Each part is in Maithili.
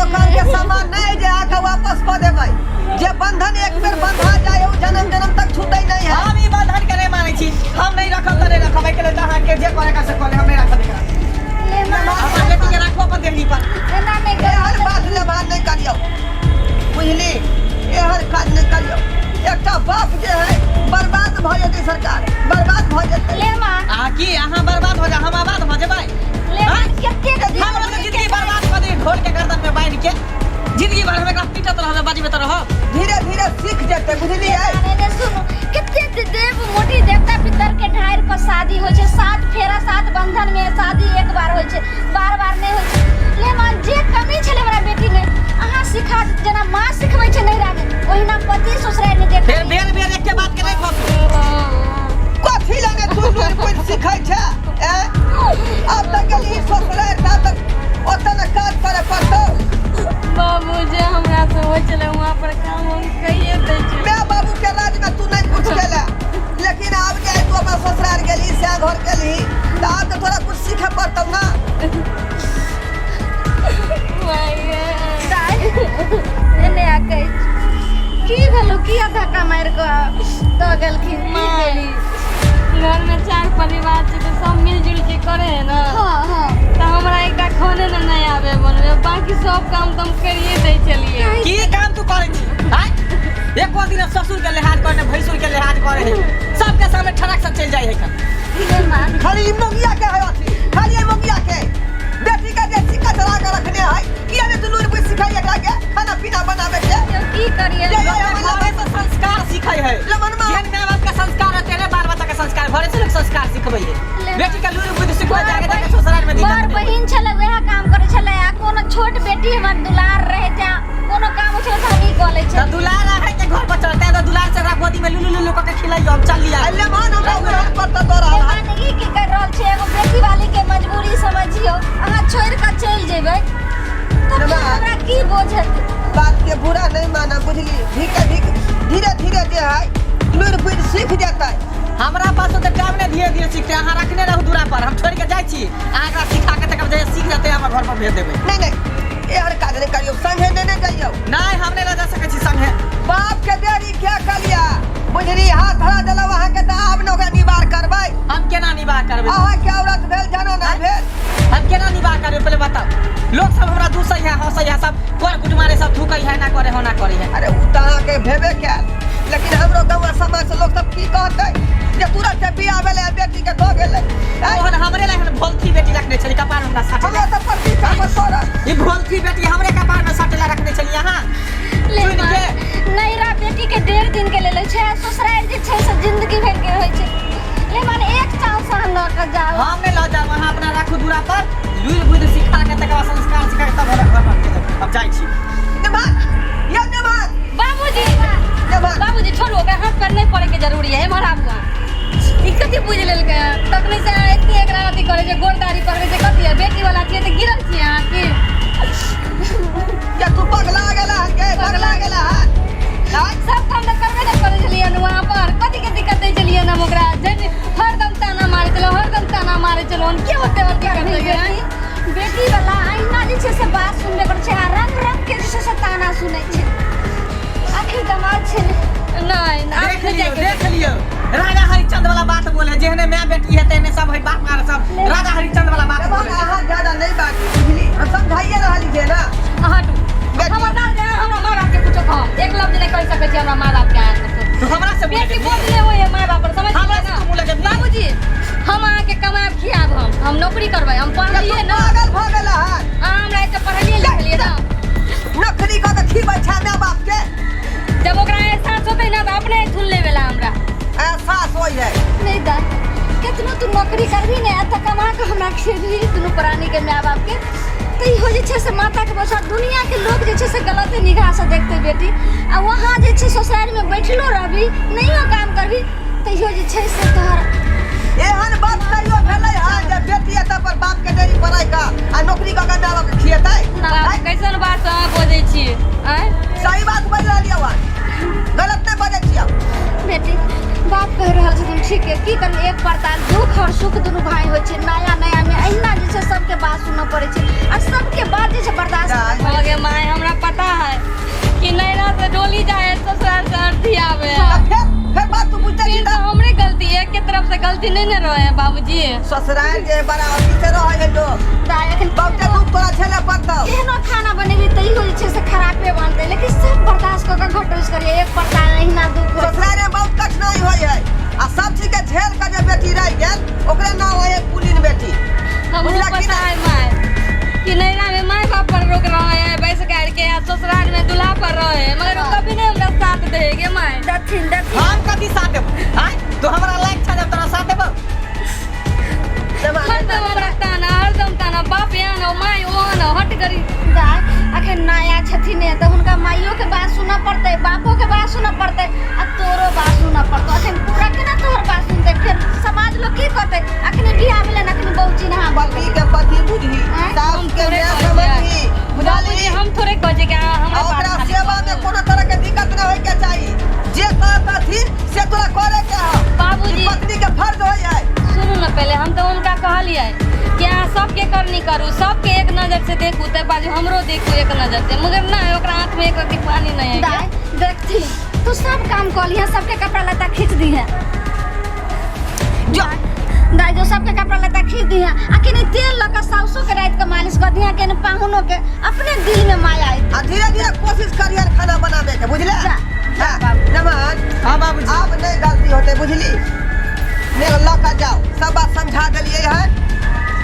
दोकान के सामान नहीं जे आके वापस कऽ देबै। जे बंधन एक बेर बंधा जाए ओ जन्म जन्म तक छूटै नहीं है। हम ई बंधन के नहीं मानै छी। हम नहीं रखब तऽ नहीं रखब। एहिके लेल तऽ अहाँके जे करे के से कऽ ले, हम नहीं रखब एकरा। ले माँ, अपन बेटी के राखू अपन देहरी पर। एना नहि एहन करू। बात व्यवहार नहीं करियौ, बुझली? एहन काज नहीं करियौ। एकटा बाप जे है बर्बाद भऽ जेतै सरकार, बर्बाद भऽ जेतै। ले माँ, आ की अहाँ बर्बाद हो जा, हम आबाद हो जेबै? ले माँ, कतेक दिन हमरो तऽ जिंदगी बर्बाद कऽ दे ढोल के गर्दन में बांधि के। जिंदगी भर हम एकरा पीटत रहबै, बजबैत रहब। धीरे धीरे सीख जेतै, बुझलियै? अरे रे सुनू, कतेक देव मोटी देवता पितर के ढारि पर शादी होइ छै। सात फेरा सात बंधन में शादी एक बार होइ छै, बार बार नहि होइ छै। ले माँ, जे कमी छलै हमरा बेटी में अहाँ सिखा, जेना माँ सिखबै छै नैहरा में ओहिना पति ससुरारि में जे फेर बेर बेर एके बात के नहि फंसू। कथी लगे तू लुरि बुरि सीखै छै? ऐं? आब तऽ गेली ससुरारि, ता तक ओतऽ ने काज करे पड़तौ। बाबू, जे हमरा से होइ छलै वहाँ पर काम हम कहिए दै छी। माय बाबू के राज में तू नहीं कुछ केला, लेकिन आब जे तू अपन ससुराल गेली, सै घर गेली, तऽ आब तऽ तोरा कुछ सीखे पड़तौ ना। दाइ, एने आ कहै छी। की भेलौ? किया धक्का मारि कऽ दऽ गेलखिन? की माय, भेली? घर में चार परिवार छै तऽ सब मिलजुल के करे है ना। हाँ हाँ। तऽ हमरा एकटा खाने ने नहीं आबे बनबे, बाकी सब काम तऽ हम करिए दै छलियै। की काम तू करै छी? आँय? एको दिन ससुर के लिहाज करे, भैंसुर के लिहाज करे है, सबके सामने ठरक से चलि जाइ है कन। ले माँ, खाली ई मोगिया के है अथी, खाली ई मोगिया के बेटी के जे सिक्का चढ़ा के रखने है। किया ने तू लूरि बुद्धि सिखाई एकरा के खाना पीना बनावे के? यौ, की करियै? ये, ये, ये, घरे से संस्कार सीखै है। लमनमा। जेहन माय बाप के संस्कार है तेहने बाल बच्चा के संस्कार। घरे से लोग संस्कार सिखबै है। ले। बेटी के लूरि बुद्धि सिखबै जाके जाके ससुराल में दिक्कत बड़ नहीं। बहिन छलै वएह काम करै छलै, आ कोनो छोट बेटी हमर दुलार रहै तैं कोनो काम होइ छलै तऽ हमही कऽ लै तऽ छलियै। दुलार है के घर पर चलते तऽ दुलार से ओकरा गोदी में लुलु लुलु कऽ के खिलैयो, हम चल लिया। अल्ले मान हमरा उड़ान पर तऽ तोरा ले मान, ई की कर रहल छी? एगो बेटी वाली के मजबूरी समझियौ। अहाँ छोड़ि कऽ चलि जेबै तऽ फेर हमरा की बोझ हेतै? बात के बुरा नहीं माना, बुझली? धीरे धीरे धीरे धीरे जे है लुरि बुद्धि सीख जेतै। हमरा पास तऽ टाइम नहि धीरे धीरे सीखते। अहाँ रखने रहू दूरा पर, हम छोड़ि के जाइ छी। अहाँ एकरा सिखा के तकर जे सीख जेतै हमर घर पर भेज देबै। नहीं नहीं, एहन काज नहीं करियौ, संगे नेने जइयौ। नहि, हम नहि लऽ जा सकै छी संगे। बाप के देरी क्या कलिया, बुझली? हाथ धरा देलहुँ अहाँके तऽ आब ने ओकरा निवार करबै। हम केना निवार करबै? अहाँके औरत भेल, जानो ना भेल। हम केना निवार करबै पहिले बताउ। लोक सब हमरा दूसै है, हंसै है, सब कर कुटमारे सब थूकै है, ना करे हो ना करे है। अरे उ तऽ अहाँके भेबे कयल, लेकिन हमरो गाँव समाज से लोग सब की कहतै जे तुरंत से बियाह भेलै आ बेटी के दऽ गेलै? आँय? ओहन हमरे ला एहन भोलथी बेटी रखने छली कपार हमरा साटे हमरा तऽ प्रतिष्ठा पर पड़ल। ई भोलथी बेटी हमरे कपार में साटे ला रखने छली अहाँ। ले सुनि माँ, के। नैहरा बेटी के 1.5 दिन के लेल होइ छै आ ससुरारि जे छै से जिंदगी भरि के होइ छै। ले माने एक चांस अहाँ लऽ कऽ जाउ। हम नहि लऽ जायब, अहाँ अपना राखू दूरा पर, लुरि बुद्धि सिखा के तकर बाद संस्कार सिखा के तब हमरा घर पर भेजब। हम जाइ छी। नेमान, यौ नेमान। बाबूजी। नेमान। बाबूजी, छोड़ू ओकरा, हाथ पैर नहीं पड़े के जरूरी है। एम्हर आबू अहाँ। ई कथी बुझि लेलकै हँ? तखने से अहाँ एते एकरा अथी करै छै, गोड़ दाढ़ी पकड़ै छै, कथी है? बेटी वाला छियै तऽ गिरल छियै अहाँ की? या तू पगला गेला हन के? पगला गेला हन? आँय? सब काम तऽ करबे ने करै छलियै हन वहाँ पर। कथी के दिक्कत दै छलियै हन हम ओकरा? जब हरदम ताना मारै छलहुँ, हरदम ताना मारै छलहुँ हन, के ओते अथी करतै गे? बेटी, बेटी वाला अहिना जे छै से बात सुनबे करै छै आ रंग रंग के जे छै से ताना सुनै छै। आखिर दमाद छै ने। नहि, आब देख नहि लियौ, जाइके। देख लियौ, राजा हरिश्चंद्र वाला बात बोले, जेहने माय बेटी है तेहने सब है बाप मार, सब राजा हरिश्चंद्र वाला बात नेमान, बोले। अहाँ ज्यादा नहीं बाजू, बुझली? हम समझाइए रहली छै ना। अहाँ हटू। बेटी। खबरदार जे अहाँ हमरा माय बाप के कुछो कहब, एक लफ्ज नहि कहि सकै छी हमरा माय बाप के अहाँ कुछो। तू हमरा से बोले? बेटी बोलले होय है माय बाप पर, समझ हमरा गेलियै से ना? तू मुँह लगेबही? बाबूजी, हम अहाँके कमायब खियाब, हम नौकरी करबै, हम या तू पढ़लियै ना। पागल भऽ गेला हन? अहाँ हमरा एते पढ़लियै लिखलियै ना। नौकरी कऽ के खिबै छै माय बाप के? जब ओकरा एहसास होतै ना तऽ अपने थुन लेबेला हमरा एहसास होइ है। नहीं दा, केतनो तू नौकरी करबी ने तऽ कमा के हमरा खेबही दुनू प्राणी के माय बाप के, तऽ इहो जे छै से माता के बसा दुनिया के लोग जे छै से गलत निगाह से देखते बेटी। आ वहाँ जे छै ससुरारि में बैठलो रहबी, नहियो काम करबी, तैयो जे छै से तोहर एहन बात कहियो भेलै हन जे बेटी एतऽ पर बाप के देरी पड़ै का आ नौकरी कऽ के माय बाप के खिएतै? बाप, कैसन बात अहाँ बजै छियै? आँय? सही बात बाजि रहलियै हन, गलत नहि बजै छियै। बेटी, बाप कहि रहल छथिन ठीक है। की करी, एक पड़ताल दुख और सुख दुनू भाई होइ छै। नया नया में अहिना जे छै सबके बात सुनऽ पड़ै छै आ सबके बात जे छै बर्दाश्त दाइ। भऽ गे माय, छी फिर तऽ तो हमरे गलती है, एक के तरफ से गलती नहीं ने रहे है बाबूजी। ससुराल जे बड़ा अथी से रहै है लोग। दाइ एखन बहुते दुख तोरा झेले पड़तौ। केहनो खाना बनेबी तैयो जे छै से खराबे बनतै, लेकिन सब बर्दाश्त कऽ कऽ घटोस करियै, एक परता अहिना दुख होइ। ससुराल में बहुत कठिनाई होइ है आ सब चीज के झेल के जे बेटी रह गेल ओकरे नाम होइ है कुलीन बेटी। हमरो बुझलक कि पता नहि? है माय कि नैहरा में माय बाप पर रोक रहे हैं बैस कर के, आ ससुराल में दूल्हा पर रहे हैं, मगर वो कभी नहीं हमरा साथ देगे माय। दथिन दथिन। हम कथी साथ देबो? आँय, तू हमरा लायक छह जब तोरा साथ देबो? हरदम हमरा ताना, हरदम ताना, बाप एहन हो, माय ओहन हो, हट करी। दाइ अखन नया छथिन ने, तऽ हुनका माइयो के बात सुनऽ पड़तै, बापो के बात सुनऽ पड़तै आ तोरो बात सुनऽ पड़तौ। अखन पूरा केना तोहर बात सुनतै? फेर समाज लोग की कहतै, अखने बियाह भेलै, अखने बहु चिन्हा भऽ पति गेलै। के पति बुझही, आँय? सास हम के थोड़े माय कहै समझही, छियै। बुझलही? बाबूजी हम थोड़े कहै छियै कि अहाँ आ हमरा ओकरा बात खाली सेवा में करू। कोनो तरह के दिक्कत नहीं होय के चाही। जे कहतथिन से तोरा करे के है। बाबूजी। ई पत्नी के फर्ज होय है। सुनू ने पहले, हम तो उनका कहलियै कि अहाँ सबके करनी करू, सबके एक नजर से देखू, तब बाजू हमरो देखू एक नजर से, मगर नहीं ओकरा हाथ में एक रत्ती पानी नहीं है। दाइ देखथिन तू सब काम कऽ लिहे, सबके कपड़ा लत्ता खींच दिहे। जो दाइ जो सबके कपड़ा लत्ता खींच दिहे आ कनी तेल लऽ कऽ साउसो के राति के मालिश कऽ दिहे, कनी पाहुनो के, अपने दिल में माया आयत। आ धीरे धीरे कोशिश करियन खाना बनाबे के, बुझले? जा, जा हाँ, बाबू। नमन। हाँ बाबूजी। आब नहीं गलती होते, बुझली? मेरे लऽ कऽ जाओ, सब बात समझा देलियै है,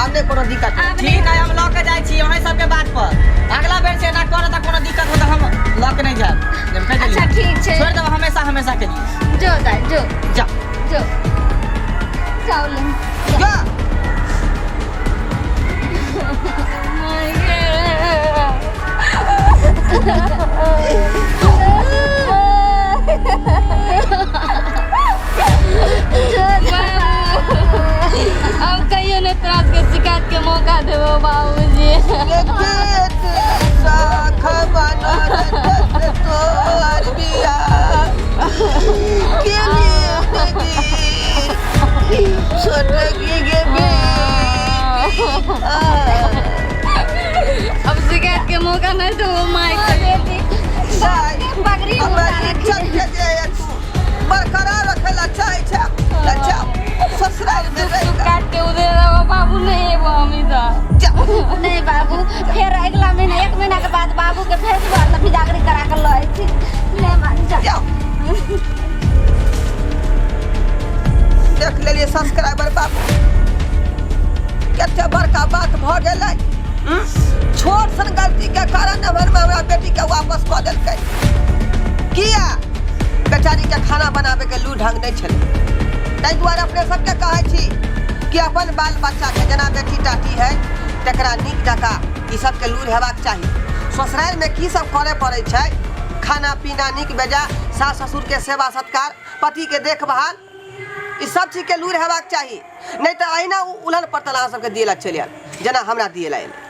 आब नहीं कोनो दिक्कत होतै। आब ठीक है, हम लऽ के जाइ छी अहाँ सबके बात पर। अगला बेर से एना करत तऽ कोनो दिक्कत होत हम लऽ के नहीं जायब। हम कहि अच्छा देलियै। ठीक छै। छोड़ि देब हमेशा हमेशा के लिए। जो दाइ जो। जा। जो जाओ ले। जा। अब कहियो नहीं तोरा के शिकायत के मौका देबो बाबूजी। अब शिकायत के मौका नहीं देबो माय कहियो। पगड़ी हमरा इज्जत के जे है तू बरकरार रखे ला चाहे छै अच्छा ससुराल में रह तू काट के उधर रहो बाबू, नहीं एबो हम इधर। जा। नहीं बाबू, फेर अगला महीना एक महीना के बाद बाबू के भेजबो तऽ बिदागरी करा के लऽ अयथिन। नहीं मान जा। जाओ। देख लेलियै सब्सक्राइबर बाबू, कते बड़का बात भऽ गेलै। छोट सन गलती के कारण एमहर में हमरा बेटी के वापस कऽ देलकै। किया? बेचारी के खाना बनाबे के लू ढंग नहि छलै। ताहि दुआरे अपने सबके कहै छी कि अपन बाल बच्चा के जेना बेटी टाटी है तकरा नीक जकाँ ई सबके लूर हेबाक चाही। ससुरारि में की सब करे पड़ै छै, खाना पीना नीक बेजा, सास ससुर के सेवा सत्कार, पति के देखभाल, ई सब चीज के लूर हेबाक चाही। नहीं तऽ अहिना उलहन पड़तल अहाँ सबके दिए ला चलि आयल जेना हमरा दिए ला एलै।